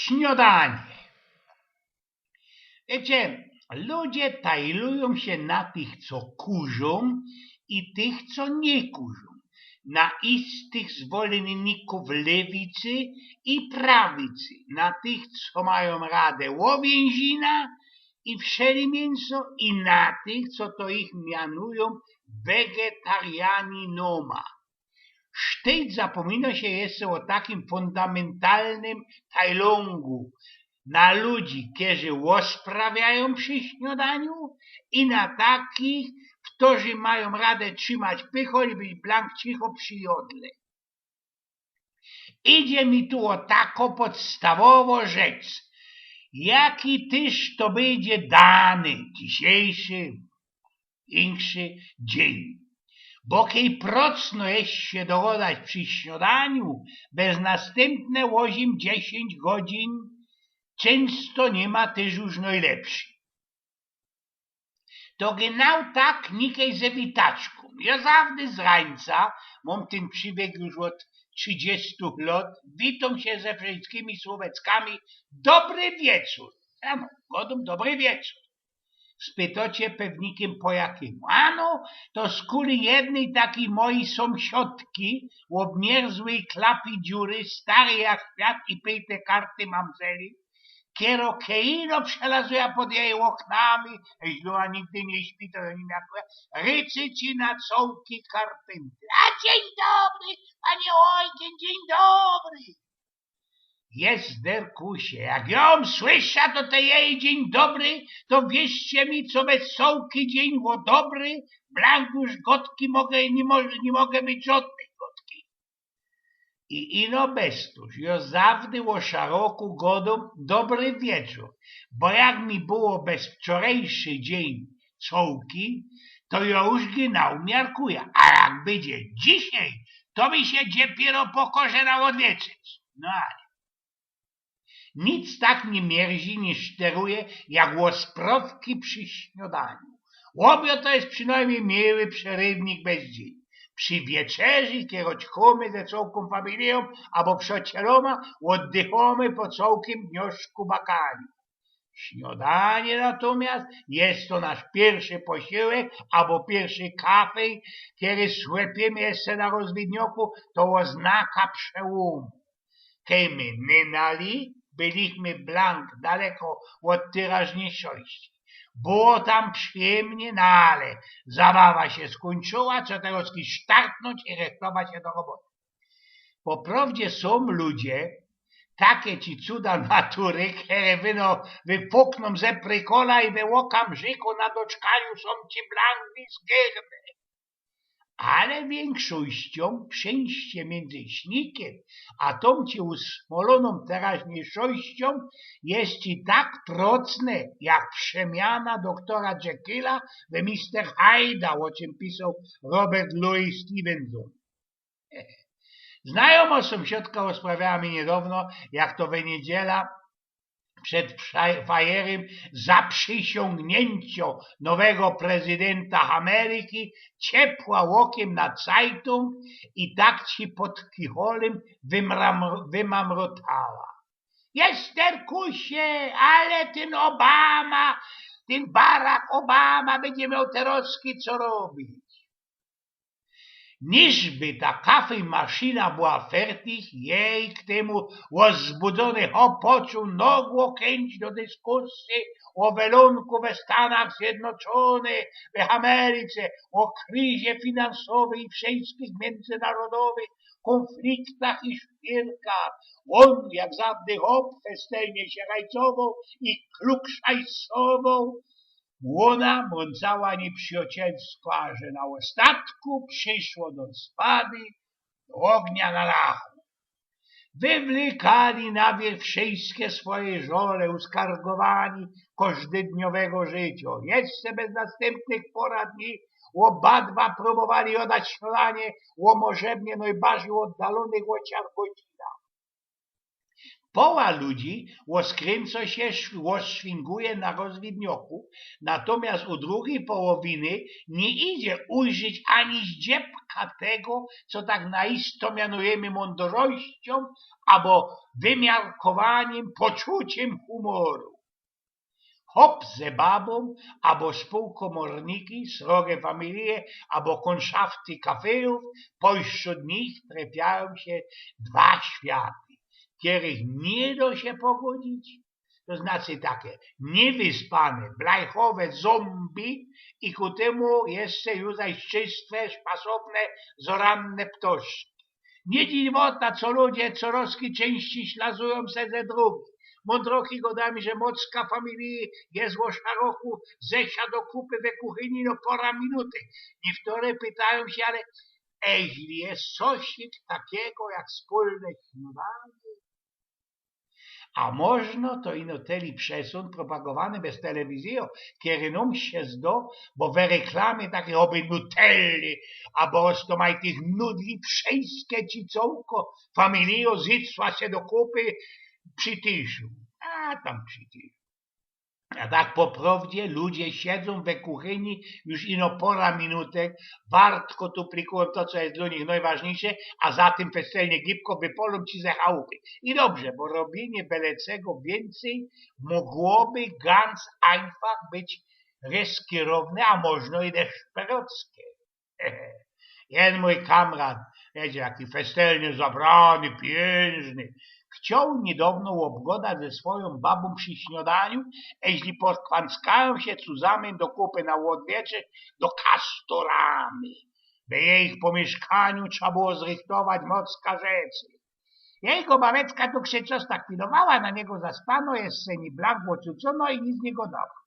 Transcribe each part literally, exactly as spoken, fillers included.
Śniodanie. Wiycie, ludzie tajlujōm sie na tych, co kurzōm, i tych, co niy kurzōm. Na istych zwolennikōw lewicy i prawicy, na tych, co majōm radã łowiynzina i wszeli miynso, i na tych, co to ich mianujōm wegetarianinōma. Sztyjt zapōmino sie jeszcze ô takim fundamentalnym tajlōngu: na ludzi, kerzy ôsprawiajōm przi śniodaniu, i na takich, kerzy majōm radã trzimać pychol i być blank cicho przi jodle. Idzie mi tu ô tako podstawowo rzecz, jaki tyż to bydzie dany dzisiyjszy, inszy dziyń. Bo kej procno je sie dogodać przi śniodaniu, bez nastympne ôziym, dziesiyńć godzin, czynsto niy ma tyż już nojlepszyj. To genau tak nikej ze witaczkōm. Jŏ zawdy z rańca, mōm tyn prziwyk już ôd trzidziestōw lŏt, witōm sie ze wszyjskimi słoweckami: „Dobry wieczōr”. Ano, godōm: „Dobry wieczōr”. Spytŏcie pewnikym, po jakymu. Ano, to skuli jednyj takij mojij sōmsiadki, ôbmierzłij klapy dziury, staryj jak świat i pyjte karty mamzeli, kero kej ino przelazła pod jeji ôknami, jeźli ôna nigdy niy śpi, to jŏ niy miarkuja, ryczy ci na cołki karpynty: „A dziyń dobry, panie Ojgyn, dziyń dobry”. Jesterkusie, jak jŏ słysza to te jeji „dziyń dobry”, to wierzcie mi, co bez cołki dziyń ô dobry, blank już godki moga, niy moga, niy moga być żŏdnyj godki. I ino bez to, jŏ zawdy ô szaroku godōm: „Dobry wieczōr”, bo jak mi było bez wczorejszy dziyń cołki, to jŏ już genau miarkuja, a jak bydzie dzisiej, to mi sie dopiyro pokoże na ôdwieczyć. No ale Nic tak niy mierzi, niy szteruje, jak ôsprŏwki przi śniodaniu. Ôbiŏd to je przinojmnij miły przerywnik bez dziyń. Przi wieczerzy, kej ôddychōmy ze cołkōm familijōm abo przōjacielōma, ôddychōmy po cołkim dnioszku bakali. Śniodanie natōmiast je to nasz piyrszy posiłek abo piyrszy kafel, kery słepiymy jeszcze na rozwidnioku, to ôznaka przełōmu. Kej my nynali, byliśmy blank daleko ôd tyraźniyjszości. Było tam przijymnie, no ale zabawa sie skōńczyła, trzeba teroz sztartnōńć i rychtować sie do roboty. Po prŏwdzie sōm ludzie, take ci cuda natury, kere wyno wypuknōm ze prykola i we ôkamrzyku na doczkaniu sōm ci blank wizgyrne. Ale wiynkszościōm przińście miyndzy śnikiym a tōm ci usmolōnōm teraźniyjszościōm je ci tak procne jak przemiana doktora Jekylla we mister Hyda, ô czym pisoł Robert Louis Stevenson. Znajōmŏ sōmsiadka ôsprawiała mi niydŏwno, jak to we niydziela przed fajerym zaprzysiōngniyncio nowego prezydynta Ameryki ciepła ôkiym na cajtōng i tak ci pod kicholym wymram-, wymamrotała: „Jesterkusie, ale tyn Obama, tyn Barack Obama bydzie mioł terŏzki co robić”. Niżby ta kafejmaszina była fertich, jej k tymu ôzbudzōny chop poczuł nogło chynć do dyskusje ô welōnku we Stanach Zjednoczōnych, w Ameryce, ô krizie finansowyj i wszyjskich miyndzynarodowych kōnfliktach i szpierkach. Ôn, jak zawdy, chop, festelnie sie rajcowoł i klukszajsowoł. Ôna mōncała niyprzijacielsko, a że na ôstatku prziszło do spady, do ôgnia na dachu. Wywlykali na wierch wszyjske swoje żole, uskargowani kożdydniowego życiŏ. Jeszcze bez nastympnych pŏra dni ôbadwa prōbowali jŏdać śniodanie ômożebnie nojbardzij ôddalōnych ôd siebie godzinach. Poła ludzi ôskrynco sie sz-, ôszwinguje na rozwidnioku, natomiast u drugij połowiny niy idzie ujrzeć ani zdziebka tego, co tak naisto mianujymy mōndrościōm abo wymiarkowanym, poczuciym humoru. Chop ze babōm, abo spōłkomorniki, srogie familije, abo kōnszafty kafejōw, pośród nich trefiajōm sie dwa światy, kerych niy do sie pogodzić, to znaczy take niewyspane, blajchowe zombie i ku tymu jeszcze już zaś czystwe, szpasowne, zoranne ptoszki. Niy dziwota, co ludzie coroz ciynścij ślazujōm se ze drugim. Mōndroki godajōm, że mocka familije je ô szaroku, zesia do kupy we kuchyni no pora minutek. Niyktyre pytajōm sie, ale eźli je coś takigo jak wspōlne śniadanie? A możno to ino teli przesōnd propagowany bez telewizyjo, kery nōm sie zdo, bo we reklamie takich ôby Nutelli, abo roztōmajtych nudli, wszyjske ci cołko familijo zysła sie do kupy przi tyszu. A tam przi tyszu. A tak po prowdzie ludzie siedzōm we kuchyni już ino pora minutek, wartko tuplikują to, co je dlō nich nojważniyjsze, a za tym festelnie gibko wypolōm ci ze chałupy. I dobrze, bo robiynie bele czego wiyncyj mogłoby ganz einfach być riskowne, a możno i deszperockie. Jedyn mōj kamrat, wiycie, taki festelnie zabrany, piyńżny, chcioł niydŏwno ôbgodać ze swojōm babōm przi śniodaniu, eźli pokwanckajōm sie cuzamyn do kupy na Ôdwiycze do Kastoramy, by jejich po miyszkaniu trza było zrychtować mocka rzeczy. Jego babeczka tu sie coś tak pilowała, na niego zaspano, jeszcze ni blank ôcucono i nic niy godała.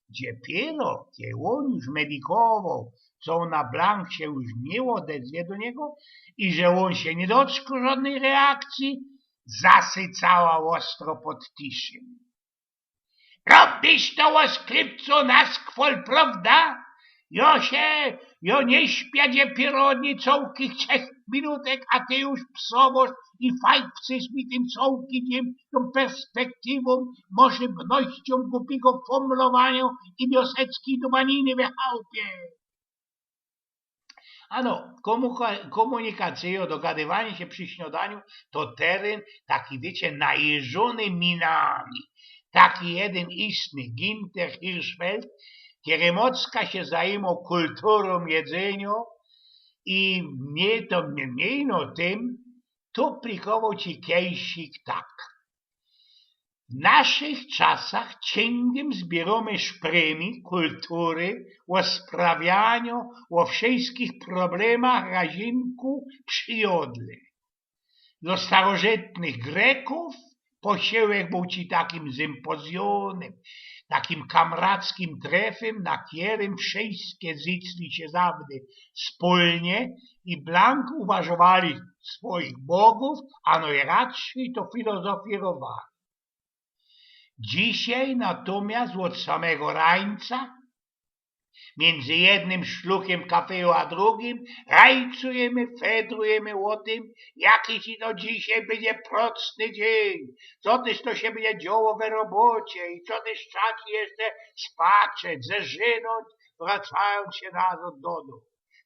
Dopiyro, kej ôn już medikowoł, co ôna blank sie już niy ôdezwie do niego i że ôn sie niy doczkŏ żodnyj reakcyje, zasycała ôstro pod tyszym. Robisz to, ôskrypco, na skwol, prowda? Jo sie, jo niy śpiã dopiyro ôd niycołkich trzech minutek, a ty już psowosz i fajkcysz mi tym cołkym dziym, tōm perspektywōm, możebnościōm gupiygo fōmlowaniŏ i wioseczkij dumaniny we chałupie. Ano, kōmuka-, kōmunikacyjo, dogadywaniy sie przi śniodaniu to teryn taki, wiycie, najeżōny minami. Taki jedyn istny Ginter Hirschfeld, kery mocka sie zajmoł kulturōm jedzyniŏ i mie to, mie, mie ino tym, tu plikowoł ci kejsik tak. W naszych czasach ciyngiym zbiyrōmy szprymi kultury ôsprawianiŏ ô wszyjskich problemach razinku przi jodle. Do starożytnych Grekōw posiłek bōł ci takim sympozjōnym, takim kamrackim trefym, na kerym wszyjske zycli sie zawdy spōlnie i blank uważowali swojich bogōw, a nojradszyj to filozofirowali. Dzisiej natōmiast ôd samego rańca, miyndzy jednym szlukiym kafeju a drugim, rajcujymy, fedrujymy ô tym, jaki ci to dzisiej bydzie procny dziyń, co tyż to sie bydzie dzioło we robocie i co tyż trza ci jeszcze spaczeć, zeżynōńć, wracajōnc sie nazŏd do dōmu.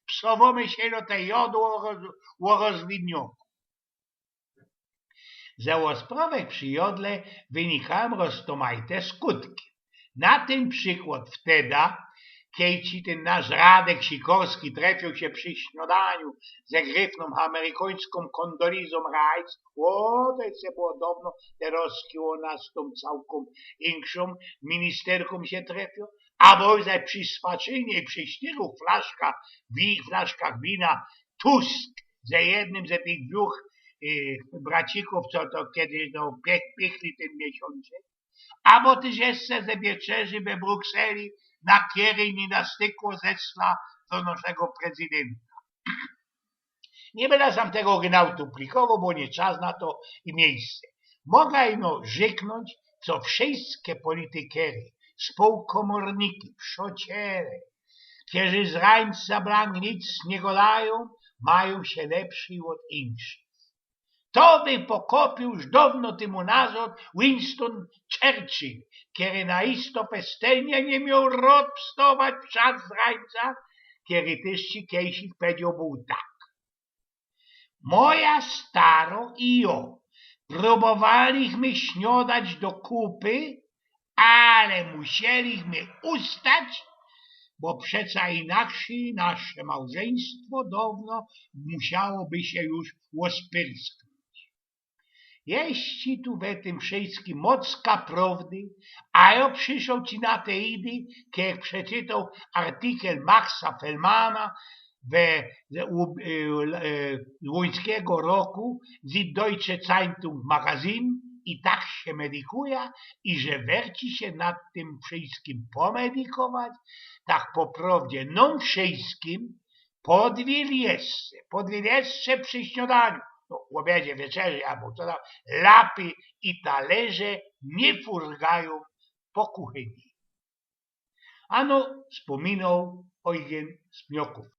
Psowōmy sie do te jodło ô roz-, ô rozwidnioku. Ze ôsprŏwek przi jodle wynikajōm roztōmajte skutki. Na tyn przikłŏd wteda, kej ci tyn nasz Radek Sikorski trefiōł sie przi śniodaniu ze gryfnōm amerykańskōm Condoleezą Rice, ô, to jeszcze było downo, terŏzki ôna z tōm cołkōm inkszōm ministerkōm sie trefiōł, abo ze przi swaczynie i przi sztyrōch flaszkach wi-, flaszkach wina Tusk ze jednym ze tych dwōch, y, bracikōw, co to kedyś, no, pie-, piekli tyn miesiōnczek, abo tyż jeszcze ze wieczerzy we Brukseli, na keryj mi na stykło zeszła do naszego prezydynta. Niy bydã sam tego gynałtu plikowoł, bo niy czas na to i miyjsce. Moga ino rzyknōńć, co wszyjske politykry, spōłkōmorniki, przŏciele, kerzi z rańca blank nic niy godajōm, majōm sie lepszyj ôd inkszych. To by pokopiōł już downo tymu nazŏd Winston Churchill, kery na isto festelnie niy mioł rod wstować w czas z rańca, kery tyż ci kejsik pedzioł bōł tak: „Moja staro i jŏ probowaliśmy śniodać do kupy, ale musieliśmy ustać, bo przeca inakszyj nasze małżyństwo downo musiałoby sie już ôspyrsknōńć”. Jeźdź ci tu we tym wszyjskim mocka prowdy, a jŏ przyszoł ci na te idy, kej przeczytoł artykel Maxa Feldmana we, we, u, e, e, Łuńskigo Roku, Süddeutsche Zeitung Magazin, i tak sie medikuja, i że werci sie nad tym wszyjskim pomedikować, tak po prowdzie nōm wszyjskim, pod Wieliestrze, pod Wieliestrze przi śniodaniu, no, ôbiedzie, wieczerzy abo co tam, lapy i talerze niy furgajōm po kuchyni. Ano spōminoł Eugyn Smiokōw.